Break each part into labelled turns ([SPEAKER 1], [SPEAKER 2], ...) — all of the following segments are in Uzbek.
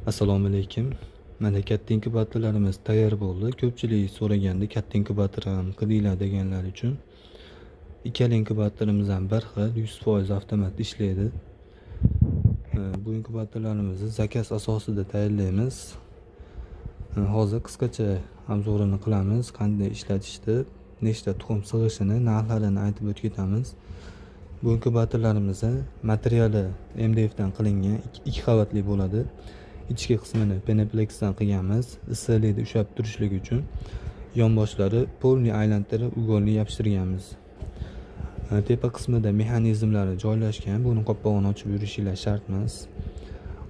[SPEAKER 1] Assalomu alaykum. Mana katta inkubatorlarimiz tayyor bo'ldi. Ko'pchilik so'ragandi, katta inkubator ham qilinglar deganlar uchun. Ikkala inkubatorimiz ham bir xil, 100% avtomat ishlaydi. Bu inkubatorlarimizni заказ asosida tayyorlaymiz. Hozir qisqacha обзор ini qilamiz, qanday ishlatishni, nechta tuxum sig'ishini, narxlarini aytib o'tib ketamiz. Bu inkubatorlarimizni materiali MDF dan qilingan, ikki qavatli bo'ladi. Ichki qismini peneplexdan qilganmiz, issiqlikni ushlab turishligi uchun. Yonboshlari полный aylantirib угольный yopishtirganmiz. Tepa qismida mexanizmlari joylashgan, buni qopqog'ini ochib yurishinglar shart emas.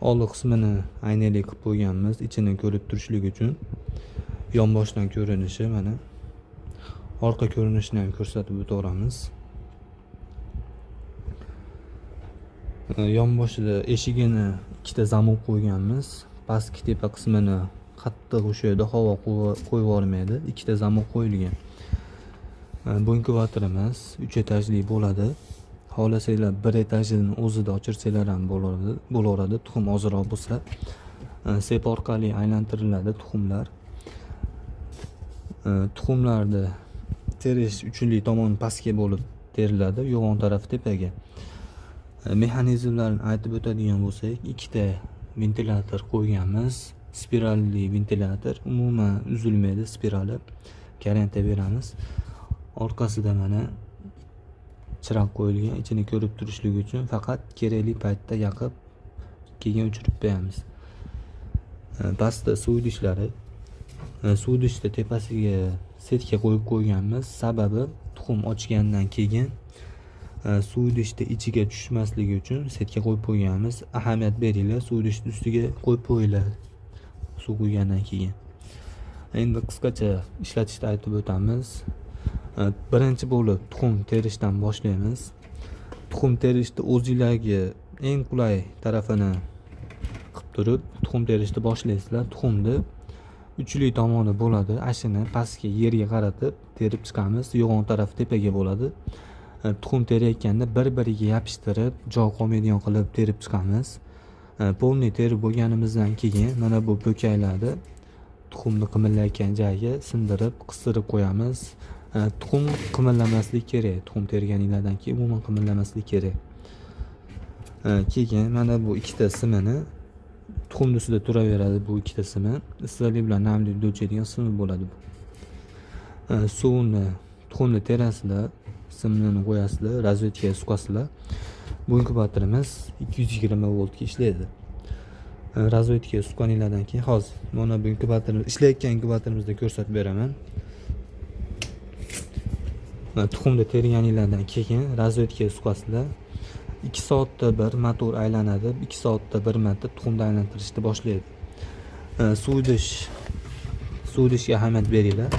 [SPEAKER 1] Oldi qismini aynali qilib qo'yganmiz, ichini ko'rib turishlik uchun. Yonboshdan ko'rinishi mana. Orqa ko'rinishini ham ko'rsatib o'taveramiz. Yonboshida eshigini ikkita zamok qo'yganmiz. Pastki tepa qismini qattiq ushlaydi, havo qo'yib yubormaydi. Ikkita zamok qo'yilgan. Bu inkubatorimiz 3 etajli bo'ladi. Xohlasanglar bir etajini o'zida ochirsanglar ham bo'laveradi. Tuxum ozroq bo'lsa, sep orqali aylantiriladi tuxumlar. Tuxumlarni terish uchunli tomon pastga bo'lib teriladi, yo'g'on tarafi tepaga. Mexanizmlarini aytib o'tadigan bo'lsak, ikkita ventilyator qo'yganmiz. Spiralli ventilyator, umuman uzilmaydi spirali. Garantiya beramiz. Orqasida mana chiroq qo'yilgan, ichini ko'rib turishlik uchun faqat kerakli paytda yoqib, keyin o'chirib qo'yamiz. Pastda suv idishlari. Suv idishda tepasiga setka qo'yib qo'yganmiz. Sababi tuxum ochgandan keyin suv idishda ichiga tushmasligi uchun setka qo'yib qo'yganmiz. Ahamiyat beringlar, suv idishni ustiga qo'yib qo'yinglar suv quygandan keyin. Endi qisqacha ishlatishni aytib o'tamiz. Birinchi bo'lib tuxum terishdan boshlaymiz. Tuxum terishni o'zinglarga eng qulay tarafini qilib turib, tuxum terishni boshlaysizlar. Tuxumni uchli tomoni bo'ladi, ashini pastga yerga qaratib terib chiqamiz. Yo'g'on tarafi tepaga bo'ladi. Tuxum terayotganda bir-biriga yopishtirib, joy qolmaydigan qilib terib chiqamiz. Полный terib bo'lganimizdan keyin mana bu po'kaylarni tuxumni qimillayotgan joyiga sindirib, qistirib qo'yamiz. Tuxum qimillamaslik kerak. Tuxum terganinglardan keyin umuman qimillamaslik kerak. Keyin mana bu ikkita simini tuxumni ustida turaveradi bu ikkita simi. Issiqlik bilan namlikni o'lchaydigan simi bo'ladi bu. Suvni tuxumni terasizlar, simini qo'yasizlar, razvedkaga suqasizlar. Bu inkubatorimiz 220 voltga ishlaydi. Razvedkaga suqqaninglardan keyin hozir mana bu inkubator ishlayotgan inkubatorimizda ko'rsatib beraman. Mana tuxumni terganinglardan keyin razvedkaga suqasizlar. 2 soatda bir motor aylanadi. 2 soatda bir marta tuxumni aylantirishni boshlaydi. Suv idishga ahamiyat beringlar.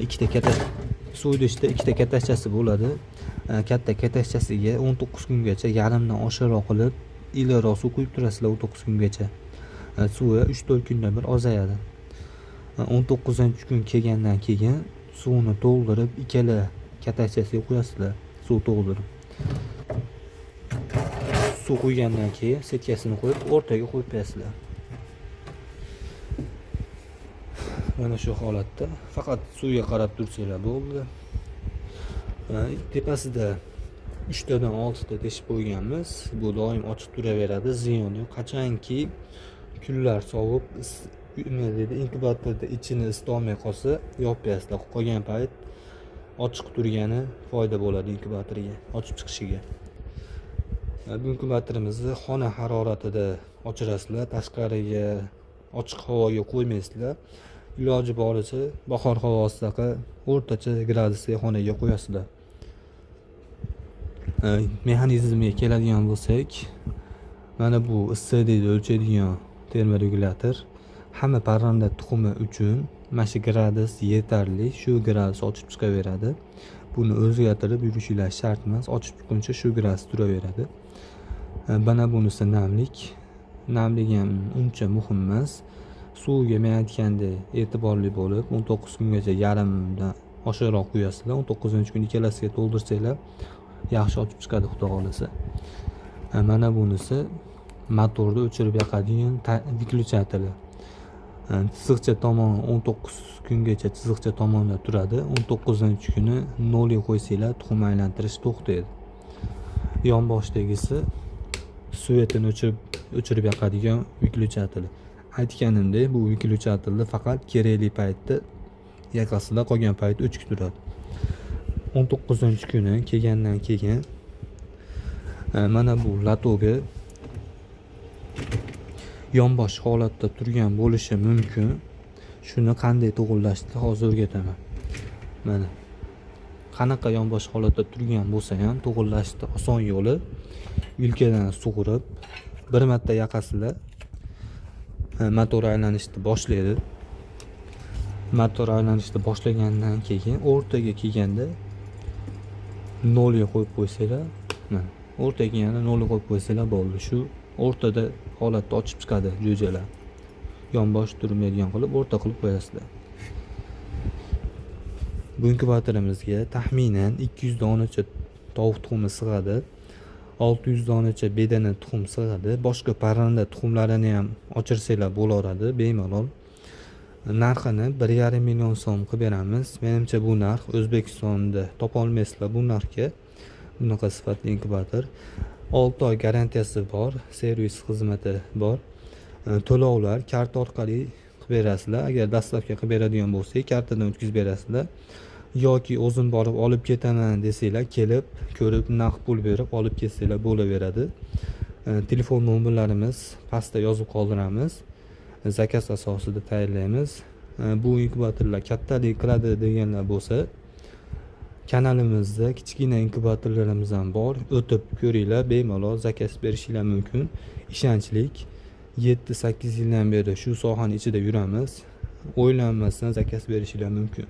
[SPEAKER 1] Ikkita katta suv idishda ikkita kattachasi bo'ladi. Katta kattachasiga 19 kungacha yarimdan oshiqroq qilib iliqroq suv quyib turasizlar 19 kungacha. Suvi 3-4 kunda bir ozayadi. 19-kun kelgandan keyin suvni to'ldirib ikkala kattachasiga qo'yasizlar, suv to'ldirib. Suv quygandan keyin setkasini qo'yib o'rtaga qo'yib qo'yasizlar. Mana shu holatda faqat suvga qarab tursanglar bo'ldi. Tepasida 3 tadan 6 ta teshib qo'yganmiz. Bu doim ochiq turaveradi, ziyoni yo'q. Qachonki kunlar sovib, nima deydi, inkubatorda ichini isitolmay qolsa, yopib qo'yasizlar. Qolgan payt ochiq turgani foyda bo'ladi inkubatorga, ochib chiqishiga. Bu inkubatorimizni xona haroratida ochirasizlar, tashqariga ochiq havoga qo'ymaysizlar. Iloji boricha bahor havosidaqa o'rtacha gradusga xonaga qo'yasizlar. Mexanizmga keladigan bo'lsak, mana bu issiqlikni o'lchaydigan termoregulyator hamma parranda tuxumi uchun mana shu gradus yetarli, shu gradus ochib chiqaveradi. Buni o'zgartirib yurishinglar shart emas, ochib chiqquncha shu gradus turaveradi. Mana bunisi namlik. Namlik ham uncha muhim emas. Suvga men aytgandek e'tiborli bo'lib, 19 kungacha yarimdan oshiqroq quyasizlar. 19-kun ikkalasiga to'ldirsanglar yaxshi ochib chiqadi, Xudo xohlasa. Mana bunisi Motorni o'chirib yoqadigan выключатель i. Chiziqcha tomoni 19 kungacha chiziqcha tomonda turadi. 19-kuni nolga qo'ysanglar, tuxum aylantirish to'xtaydi. Yonboshdagisi свет ini o'chirib yoqadigan выключатель. Aytganimdek, bu выключатель ni faqat kerakli paytda yoqasida, qolgan payt o'chib turadi. 19-kuni kelgandan keyin mana bu лоток i yonbosh holatda turgan bo'lishi mumkin. Shuni qanday to'g'irlashni hozir o'rgataman. Mana, qanaqa yonbosh holatda turgan bo'lsa ham, to'g'irlashni oson yo'li: vilkadan sug'urib bir marta yoqasizlar, motor aylanishni boshlaydi. Motor aylanishni boshlagandan keyin o'rtaga kelganda nolga qo'yib qo'ysanglar, mana, o'rtaga kelganda nolga qo'yib qo'ysanglar, bo'ldi. Shu o'rtada holatda ochib chiqadi jo'jalar. Yonbosh turmaydigan qilib, o'rta qilib qo'yasizlar. Bu inkubatorimizga taxminan 200 donacha tovuq tuxumi sig'adi, 600 donacha bedana tuxum sig'adi. Boshqa parranda tuxumlarini ham ochirsanglar bo'laveradi bemalol. Narxini 1,5 million so'm qilib beramiz. Menimcha, bu narx O'zbekistonda topolmaysizlar bu narxga bunaqa sifatli inkubator. 6 oy garantiyasi bor, servis xizmati bor. To'lovlar karta orqali qilib berasizlar. Agar доставка qilib beradigan bo'lsak, kartadan o'tkazib berasizlar yoki o'zim borib olib ketaman desanglar, kelib ko'rib, naqd pul berib olib ketsanglar bo'laveradi. Telefon nomerlarimiz pastda yozib qoldiramiz. Заказ asosida tayyorlaymiz. Bu inkubatorlar kattalik qiladi deganlar bo'lsa, kanalimizda kichkina inkubatorlarimiz ham bor, o'tib ko'ringlar, bemalol заказ berishinglar mumkin. Ishonchlik, 7-8 yildan beri shu sohani ichida yuramiz, o'ylanmasdan заказ berishinglar mumkin.